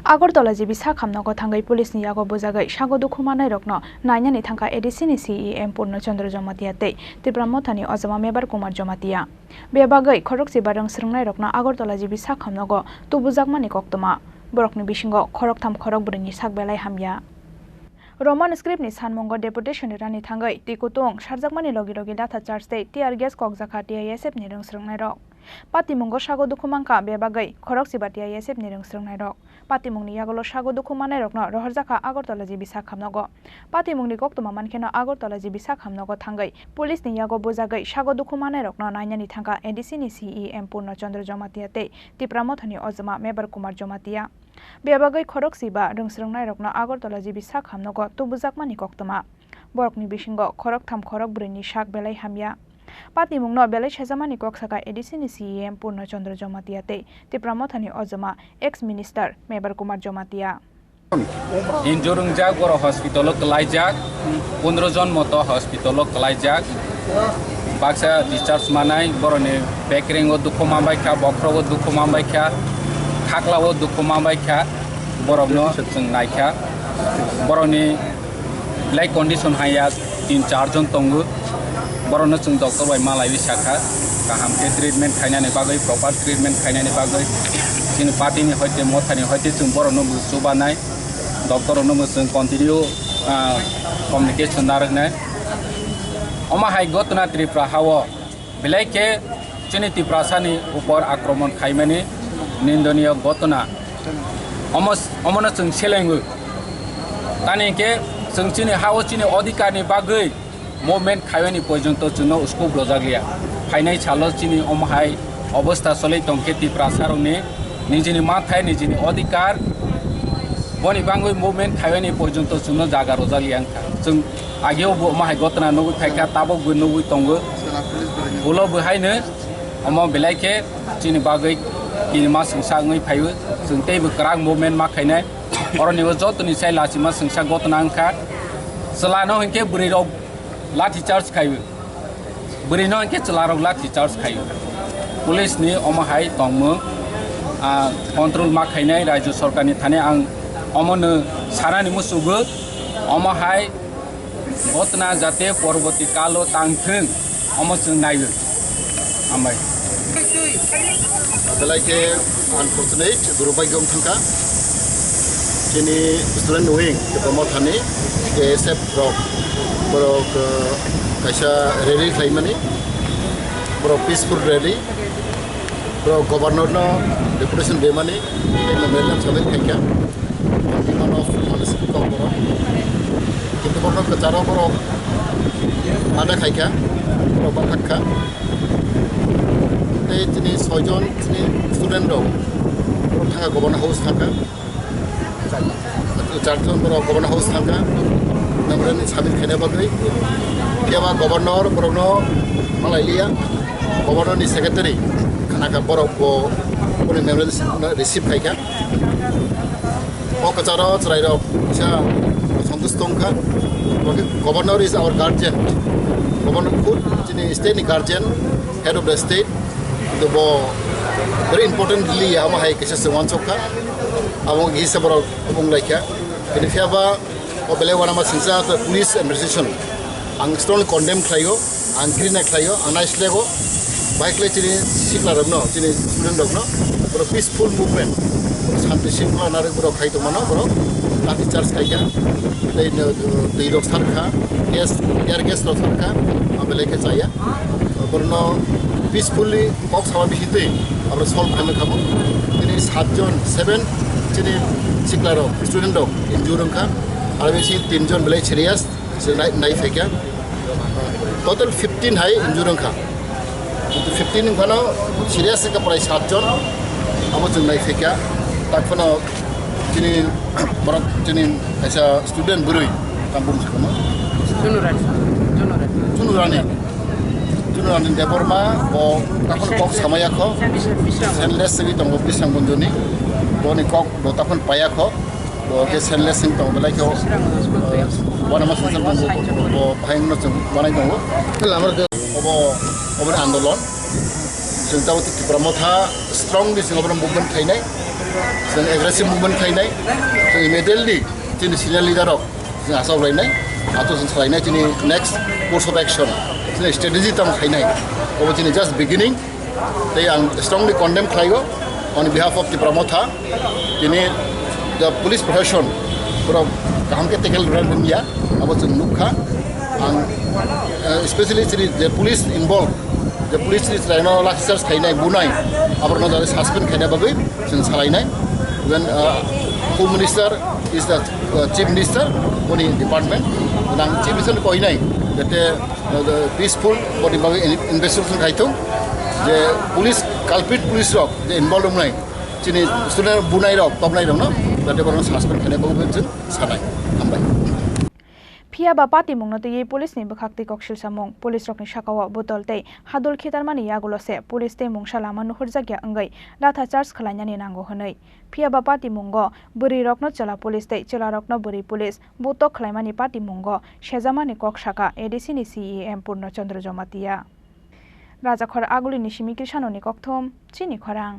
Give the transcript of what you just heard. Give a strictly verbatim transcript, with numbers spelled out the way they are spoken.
Agartala G B sak hamnogo thangwi police ni yago bujagwi sago dukhu manairokno nainani thangkha A D C ni C E M Purno Chandra Jamatia tei Tipra Mothani ojama Mebar Kumar Jamatia. Bebagwi khorokchiba rwng swrwngnairokno Agartala G B sak hamnogo tubujakmani koktwma. Borokni bisingo khoroktham khorokbrwini sak belai hamya. Roman script ni sanmungo deputation rani thangwi twi kutung sarjakmani logi logi latha charge tei tear gas kokjakha T I S F ni rwng swrwngnairok. Patimungo sago dukhu mankha bebagwi khorokchiba T I S F ni rwng swrwngnairok. Patimungni yagulo sago dukhu manairokno rohorjakha Agartala G B sak hamnogo. Patimungni koktwma mankheno Agartala G B sak hamnogo thangwi police ni yago bujagwi sago dukhu manairokno nainani thangkha A D C ni C E M Purno Chandra Jamatia tei Tipra Mothani ojama Mebar Kumar Jamatia. Bebagwi khorokchiba rwng swrwngnairokno Agartala G B sak hamnogo tubujakmani koktwma. Borokni bisingo khoroktham khorokbrwini sak belai hamya. Patimungno belai sejamani kok sakha A D C ni C E M Purno Chandra Jamatia tei Tipra Mothani ojama ex minister Mebar Kumar Jamatia. Injure wngjak, borok hospital o kwlaijak, pondro jon moto hospital o kwlaijak. Baksa discharge manai, borokni bekreng o dukhu manbai kha, bokhorok o dukhu manbai kha, khakla o dukhu manbai kha, borokno chwng naikha. Borokni belai condition haiya, tin char jon tongo. Borokno chwng doctor bai malaiwi sakha, kaham khe treatment khainani bagwi, proper treatment khainani bagwi. Chini party ni hoite, mothani hoite chwng borokno bo chubanai, doctor rokno bo chwng continue, ah, communication narwknai. Omo hai gotna Tripura hao belai khe chini Tiprasani upor akromon khaimani nindoniyo gotna. Omo, omono chwng selengo. Tani hwnkhe chwng chini hao chini odhikarni bagwi movement khaiyani porjonto chwngno scope rwjakliya. Phainai salo chini omo hai obostha choli tongkhe Tiprasarokni nijini mathai, nijini odhikar, boni bagwi movement khaiyani porjonto chwngno jaga rwjakliya wngkha. Chwng ageo bo omo hai gotna nugwi phaikha, tabukbo nugwi tongo. Ulo bo haino omo belai khe chini bagwi kinima swngsa wngwi phaio. Chwng teibo kwrak movement ma khainai. Oroni o jotoni sai lachima swngsa gotna wngkha. Chwlano hinkhe bwrwirok lathi charge khaio. Bwrwino hinkhe chwlarok lathi charge khaio. Police ni omo hai tongmung, ah, control ma khainai rajyo sorkarni thani ang omono sanani musugo. Omo hai gotna jate poroboti kalo tangthwng, omo chwng naiwi. Hambai. Belai khe unfortunate, durubhagyo wng thangkha. Chini student wing, Tipra Mothani, K S F rok, borok, uh, kaisa rally khlaimani, borok peaceful rally, borok governor no deputation demani, memorandum submit khaikha. Demand of Manising Kokborok. Kintu borok kwcharo borok mada khaikha, borok bakhakkha. Tei chini soijon chini student rok borok thangkha Governor House thangkha. Charjon borok Governor House thangkha. Memorandum submit khaina bagwi. Phiya ba Governor borokno malailiya. Governor ni secretary khanakha borok bo boni memorandum receive khaikha. O kwcharo chwrairok kisa santush tongkha. Governor is our guardian. Governor khud chini state ni guardian, head of the state. Kintu bo very importantly amo hai kisa se wansokha. Abo kisa borok bung laikha. Bini phiya ba o belai wanama singsa police administration. Ang strongly condemn khlaio, ang ghrina khlaio, ang naislego. Bai khlai chini sikla rokno, chini student rokno, borok peaceful movement, borok shanti shringkhola narwk borok khai tongmano, borok lathi charge khaikha, tei no, twi rok sarkha, gas, tear gas rok sarkha, ang belai khe chaya. Borokno peacefully kok sama bisi twi, abo solve khaima khamu. Tini satjon, seven, chini sikla rok, student rok injure wngkha, aro bisi tinjon belai serious. Se nai, nai phaikha. Total fifteen hai injure wngkha. Kintu fifteen wngkhano serious wngkha prai satjon. Abo chwng nai phaikha. Takphano chini borok chini kaisa student bwrwi tamo bumung sakano. Junurani. Junurani. Junurani. Junurani Debbarma bo takphano kok samayakho. Senseless wngwi tongo Bisram Gunjuni. Boni kok bo takphano payakho. Bo khe senseless wng tongo belai khe, eh, wanama singsa bo, bo, bo phaino chwng wanai tongo. Obo, obo ni andolon. Chwng tabuk Tipra Motha strongly chwng obono movement khainai. Chwng aggressive movement khainai, chwng immediately chini senior leader rok chwng achuk lainai, achuk chwng salainai chini next course of action, chini strategy tamo khainai. Obo chini just beginning, tei ang strongly condemn khlaigo on behalf of Tipra Motha. Tini the police profession pura kaham khe tackle rwna ya, abo chwng nukha. Ang, eh, especially chini the police involved, the police ni chwraino lathi charge khainai, bunai, aborokno jani suspend khaina bagwi chwng salainai. Even, uh, Home Minister is the, uh, Chief Minister, boni department. Ang Chief Minister koinai, jate, uh, the peaceful boni bagwi in-, investigation khaithung, je police, culprit police rok je involved wngnai, chini student bunai rok, topnai rokno, jate borokno suspend khaina bagwi chwng sanai. Hambai. Phiya ba patimungno twiwi police ni bwkhak twi kok silsamung. Police rokni sakao botol tei hadul khitarmani yagulo se police tei mungsa lama nuhurjakya wngwi latha charge khwlainani nango hwnwi. Phiya ba patimungo bwrwi rokno chwla police tei chwla rokno bwrwi police butok khwlaimani patimungo sejamani kok saka A D C ni C E M Purno Chandra Jamatia. Rajakhor Agulini simi Krishanoni kokthum, chini khorang.